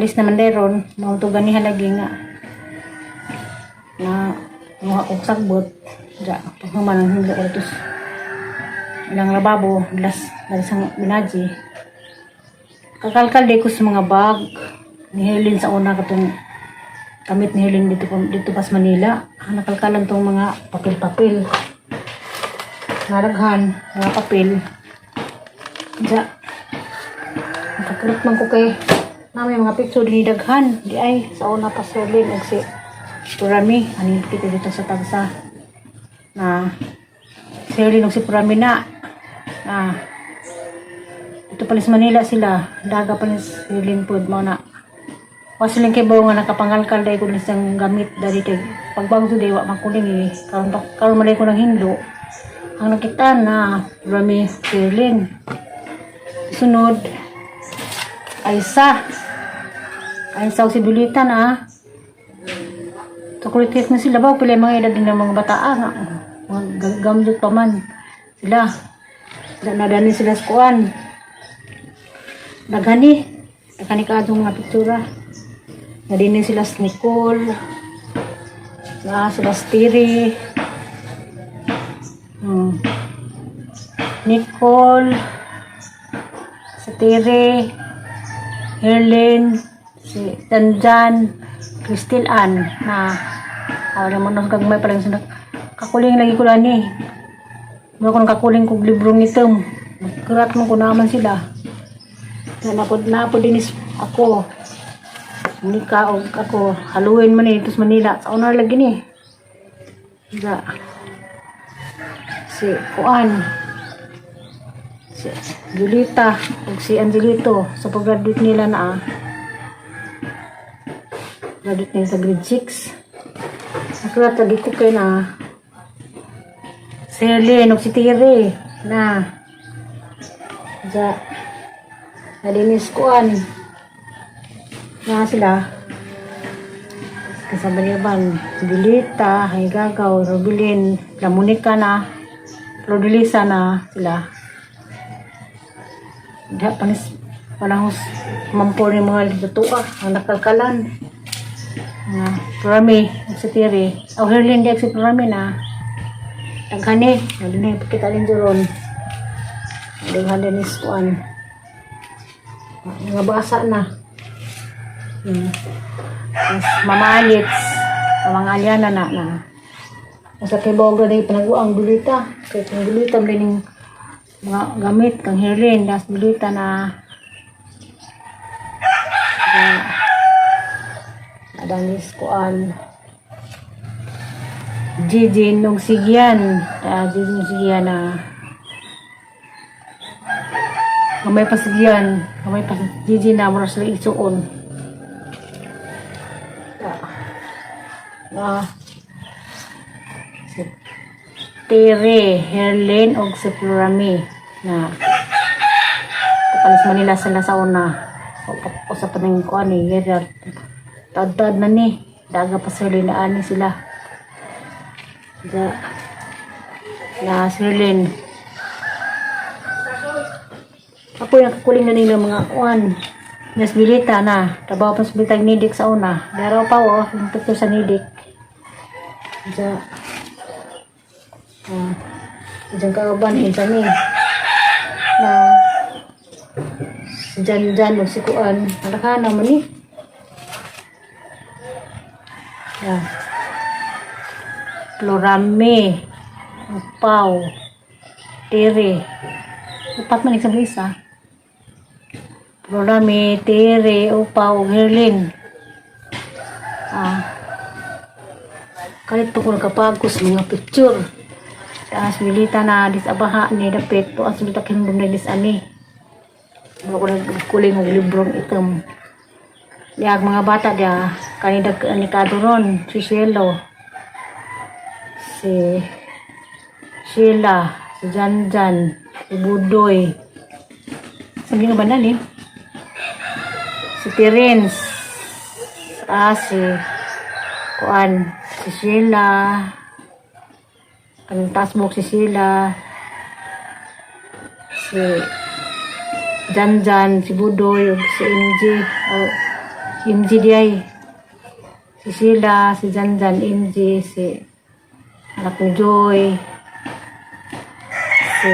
Alis naman deron, mao to ganiha lagi nga na nguha kog sagbot. Ja, paghuman ang hinlo ko dito sa ilang lababo, las sang binaji. Kakalkal di ko sa mga bag ni Helen sa una, katong kamit ni Helen dito dito pa sa Manila. Ang nakalkalan tong mga papel-papel. Naraghan, mga papel. Ja. Nakakulot man ko kay na may mga picture din daghan. Di ay sa una pa si Helen ug si Purami. Ani kita dito sa tagsa. Na si Helen ug si Purami na. Na dito pala sa Manila sila. Daga pa ni si Helen pod mo na. Wasiling kay bawo nga nakapangalkal dahil ko isang gamit dali kay pagbago sa wa makuling eh. Karon pa karon malay ko ng hinlo. Ang nakita na Rami Helen. Sunod Aisa. Aisa si Bulita na. Tukulit na sila ba? Pila mga edad din ng mga bataa nga. Mga gamdot pa man. Sila. Sila nadani sila sa kuan. Daghani. Daghani ka mga pictura. Nadini sila sa Nicole. Na sila sa Tiri. Nicole. Sa Tiri. Herlin. Si Tanjan. Crystal Ann. Na wala mo nang gagmay pa lang sa kakuling lagi ko lani. Mo ko kakuling kog librong itom. Kurat mo ko naman sila. Na napod napod din is ako. Nika og ako haluin man ni dito sa Manila. Sa una lagi ni. Da. Si Kuan. Si Julita ug si Angelito sa pag-graduate nila na ah. Graduate nila sa grade 6. Nakurat lagi ko kay na si Helen ug si Tiri na ja nalinis kuan na sila kasama niya ban Julita, Haygagaw, Rubilin, Lamunica na Flordelisa na sila. Diha panis walang mampor ni mga lutua ang nakalkalan nga Prami ug si Tiri o Herlin di si Prami na daghani na kita din ron daghan din is kuan mga basa na. Mas Mama Alits, mga alyana na na Nasa kay Boga na panaguang dulita. Kay kung dulita mo din mga gamit kang Herlin, das dulita na na Adanis kuan Gigi nung sigyan, Gigi nung sigyan na kamay pa sigyan, kamay pa Gigi na mura sila isuon. Ah, si Tere, Herlin og si Florami na kapalis Manila sila sa una. O sa paning kuan ni Gerard. Tad-tad na ni. Daga pa sa na ani sila. Da, na Sirlin. Ako yung nakakuling na nila mga kuan. Nasbilita na. Trabaho pa sa bilitag nidik sa una. Daraw pa oh, yung picture sa nidik. Sa ah, diyan kauban eh, ni. Na si Jan Jan o si Kuan. Nalakana man ni. Yeah. Florame. Upaw. Tere. Upat man isang isa. Florame, Tere, Upaw, Herlin. Ah. Kalit pa ko nakapagos mga picture. Taas milita na dis abaha ni dapit to as milita kinbong na dis ani. Mo ko nagkuling og librong itom. Diag mga bata dia kanida ni kaduron si Cielo. Si Sheila, si Janjan, si Budoy. Sabi nga ba na ni? Si Terence. Ah, si Kuan, si Sheila. Kanang tasbok si Sheila. Si Janjan, si Budoy, ug si MJ. Oh, MG di ay. Si Sheila, si Janjan, MG, si anak ni Joy, si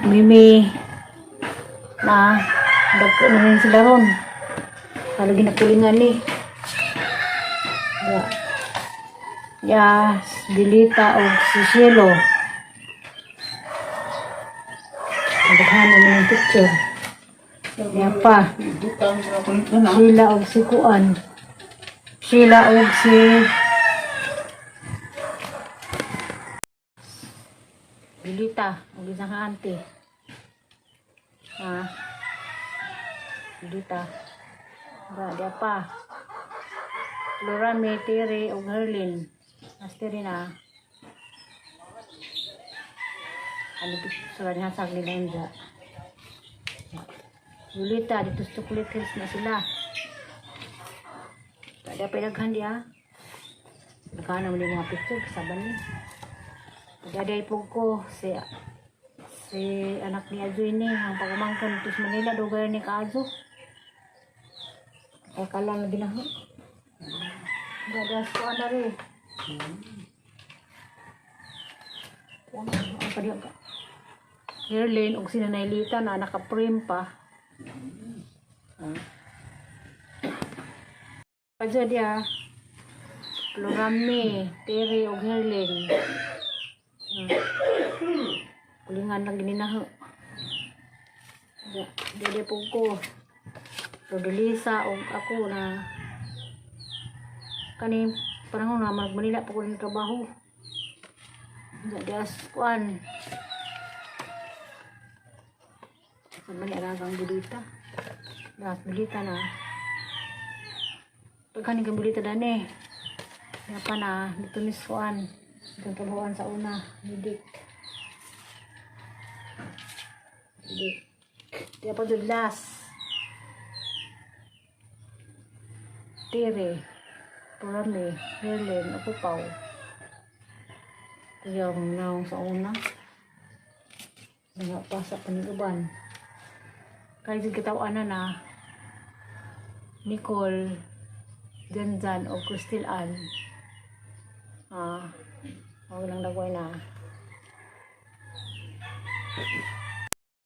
Mimi, na dagko na rin sila ron. Palagi nakulingan ni. Ya. Ya, Bilita o si Cielo. Daghan naman ang picture. Ya pa. Sheila og si Kuan. Sheila og si Bilita og isang auntie. Ah. Bilita. Ba, di pa. Lorame, Tere, og Herlin. Mas Tere na. Ano picture niya sa nila. Lolita, dito sa Chocolate Hills na sila. Kada pa daghan diya. Nagkaan naman yung mga picture, kasaban ni. Pagkaday po ko, si si anak ni Ajo ini, ang pagumangkon dito sa Manila, dugay ni ka Ajo. Ay kala na ginaho. Gadas ko ana rin. Ang pa ka. Herlin, og sinanaylita na naka-frame pa. Ah. Padya diya. Florame, Tere, og Herlin. Ah. Kulingan lang gininaho. Diya, diya po ko. Rodelisa, og ako na kani panahon na mag Manila pa ko ng trabaho. Diya, diya, kuan. Sa man ang bulita. Lahat bulita na. Pagkanin kang bulita dani. Kaya pa na, dito ni Suan. Itong trabahoan sa una. Midik. Midik. Kaya pa doon last. Tere. Purame. Helen. Ukupaw. Kaya ang naong sa una. Nga pa sa paniluban. Kahit yung kitaw-ana na Nicole, Janjan o Crystal Ann. Ah, huwag lang dagway na.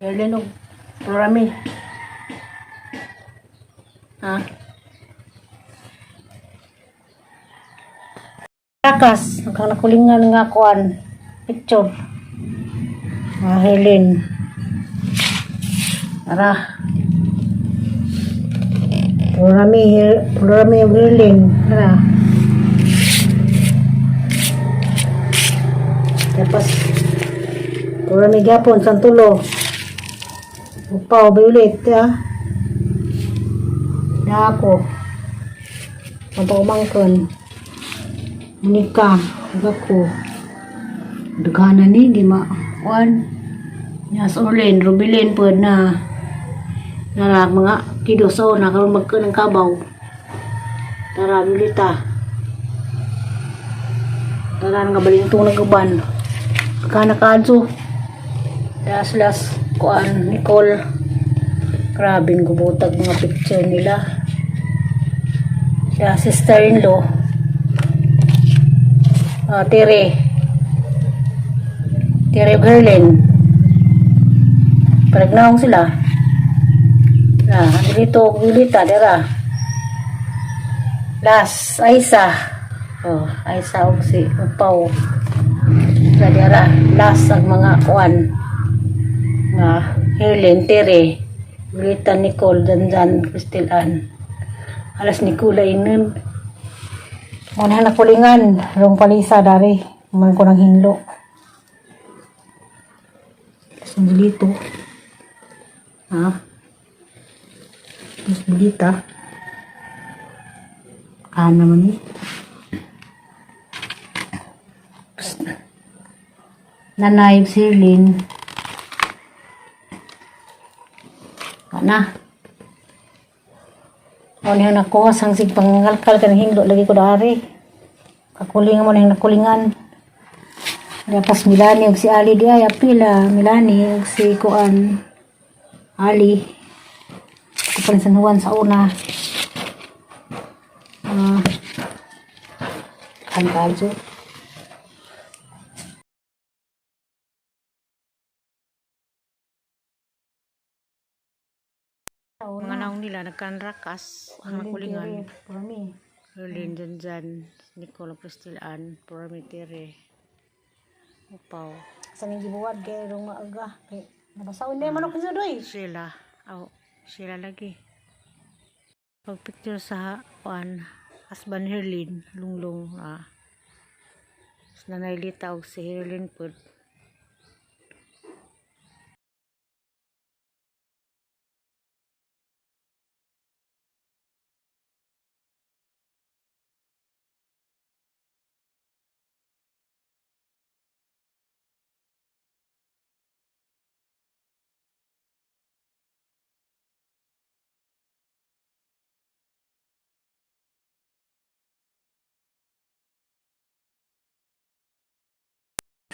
Berlin og Florami. Ha? Rakas, nagkanakulingan nga kuan. Picture. Ah, Helen. Tara. Florami, Florami og Helen. Tara. Tapos, Florami gyapon, Santulo. Upaw, Violet, ah. Na ako. Ang pagumangkon. Monica, ug ako. Daghanan ni, di ma, kuan. Yas Orlin, Rubilin po na. Nara, mga kidoso na karon magka ng kabaw. Tara, Lolita. Tara, nga balintong ng gaban. Pagka nakaadso. Las, las, kuan, Nicole. Grabe, gubutag mga picture nila. Siya, sister-in-law. Ah, Tere. Tere Berlin. Paragnaong sila. Na, dito, Lolita, dira. Las, Aisa. Oh, Aisa og si Upaw. Sa dira, las ang mga kuan. Nga, Helen, Tere, Lolita, Nicole, Dandan, Crystal Ann. Alas Nicola inun. Muna na kulingan, rong palisa dari. Man ko ng hinlo. Sandalito. Ha? Mas bulita. Kaan naman eh. Psst. Nanay, Sirlin. Kana. O niya nakuha sang sig pangalkal ka ng hinglo lagi ko dari. Kakulingan mo na yung nakulingan. Dapas Milani og si Ali di ay apila Milani og si Kuan Ali. Ako pa rin San Juan sa una. Kan kajo. Mga naong nila nagkanrakas ang nakulingan. Purami. Lulin dyan dyan. Nicola Pristilan. Puramitere. Upaw. Sa ning gibuwad kay rong maaga. Kay nabasaon na yung manok sa doy. Sheila. Aw, Sheila lagi. Pag picture sa kuan, husband Herlin, lunglong ah. Sa Nanay Lita og si Herlin pud.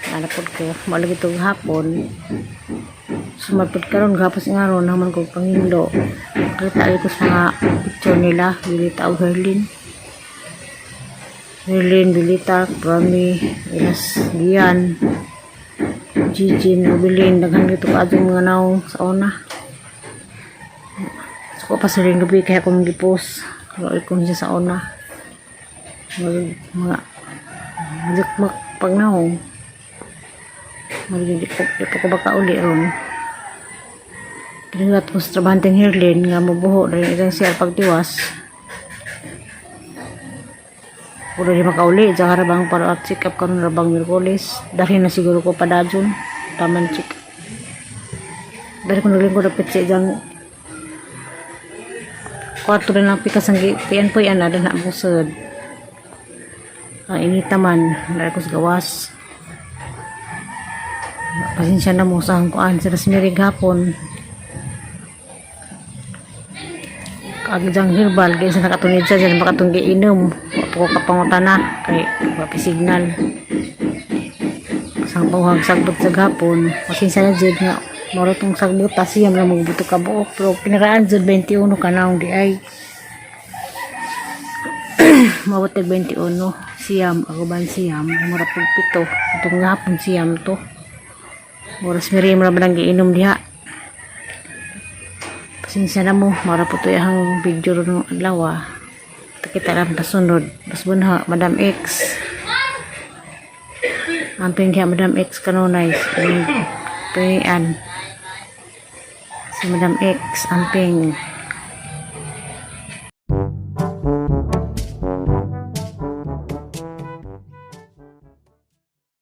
Ana pud ko, malagi tog hapon. Sumad pud karon gapos nga ron naman ko panghinlo. Kita ko sa mga picture nila, Bilita og Herlin. Herlin, Bilita, Prami, Ilas, Gian, Gigi, Rubilin, daghan dito ka adtong mga naong sa una. Suko pa sa rin gabi kaya akong gipost. Roy ko siya sa una. Mga mga majikmak pag naong. Di pa ko baka uli ron. Pinulat ko sa trabahanteng Herlin nga mabuho rin itang siya pagtiwas. Puro di makauli, diyan harabang para at check up karon rabang Miyerkules. Dahil na siguro ko padajon. Taman check. Dahil kung nagling ko dapat siya diyang kwarto na lang pikas ang pian po yan na na busod. Ang inita man, dahil ko sa gawas. Pasensya na mo sa kuan sa Rosemary gapon. Kag diyang herbal, kaya sa nakatunid siya, dyan makatong giinom. Wa pa ko kapangutana, kay wa pa signal. Sang panguhag sagbot sa gapon, pasensya na jud nga moro tong sagbot ta siyam na magbuto ka buok pero pinaraan jud 21 ka naong di ay. Mabot tag 21 siyam ako ban siyam mura pug pito itong gapon siyam to. Oras meri mo na giinom diha. Pasensya na mo, mara po to yung video ron ng adlaw ah. Kita lang pasunod. Mas bunha, Madam X. Amping diha Madam X kanunay. Pingian. Si Madam X, amping.